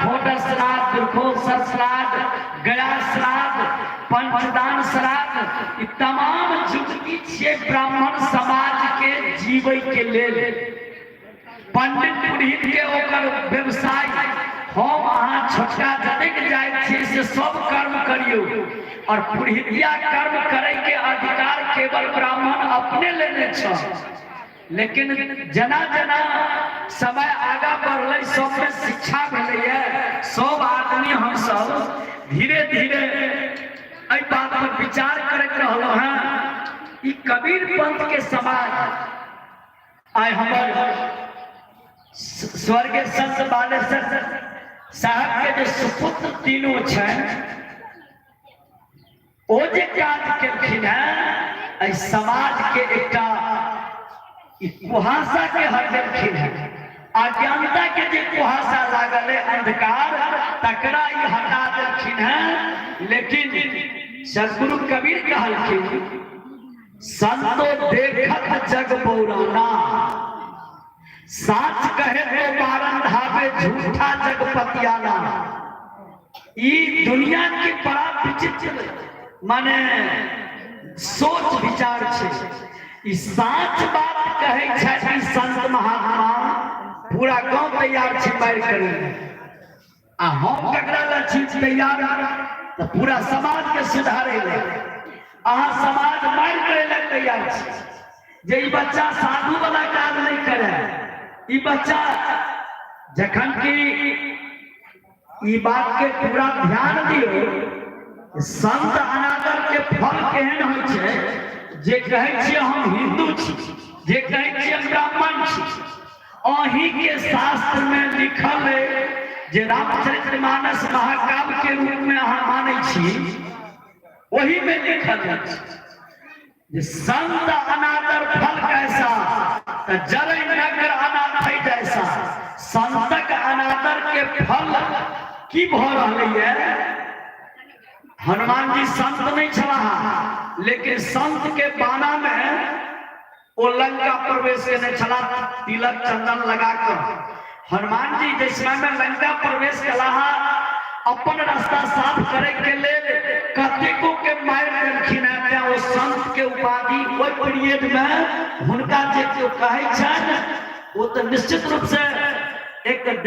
खोट श्राद्ध, दुर्घोषर श्राद्ध, गया श्राद्ध, पंचदान श्राद्ध, ई तमाम जुगती छियै ब्राह्मण समाज के जीवै के लेल। पंडित पुरोहित के ओकर व्यवसाय, हम अहाँ छोटका जतेक जाइत छी से सब कर्म करियौ, और पुरोहितिया कर्म करे के अधिकार केवल ब्राह्मण अपने लेने छल। लेकिन जना जना समय आगा बढ़लै, सबमे शिक्षा भेलैए, सब आदमी हमसब धीरे धीरे एहि बात पर विचार करैत रहलहुँ हेँ। ई कबीर पंथ के समाज आइ हमर स्वर्गीय संत बालेश्वर साहब के जे सुपुत्र तीनू छनि, ओ जे काज केलखिन हेँ, एहि समाज के एकटा ई कुहासा के हटेलखिन हेँ। अज्ञानता के जे कुहासा लागल है, अंधकार, तकरा ई हटा देलखिन हेँ। लेकिन सदगुरु कबीर कहलखिन, संतो देखत जग बौराना, साच कहे तो मारन धावे, झूठा जग पतियाना। ई दुनिया के बड़ा विचित्र माने सोच विचार छै। ई साच बात कहै छै संत महात्मा, पूरा गांव तैयार छै मारि करै, आ हम ककरा लए छी तैयार? तऽ पूरा समाज के सुधारे ले। अहाँ समाज मारि करै लए तैयार छी जे ई बच्चा साधु वाला काज नहि करे, ई बच्चा, जखन कि ई बात के पूरा ध्यान दियौ, संत अनादर के फल केहन होइ छै। जे कहै छियै हम हिंदू छी, जे कहै छियै हम ब्राह्मण छी, अहीं के शास्त्र में लिखल है जे रामचरितमानस महाकाव्य के रूप में अहाँ मानै छी, ओही में लिखल अछि जे संत अनादर फल कैसा, तऽ जरै नगर अनाथ जैसा। संतक अनादर के फल की भऽ रहलै है? हनुमान जी संत नहीं छलाह, लेकिन संत के बाना में ओ लंका प्रवेश केने छला तिलक चंदन लगा कर। हनुमान जी जिस समय में लंका प्रवेश कलाह, अपन रास्ता साफ करे के लेल कतेको के मारि देलखिन हैं। तें ओ संत के उपाधि ओहि पीरियड में हुनका जे केओ कहै छनि, ओ तऽ निश्चित रूप से एक देख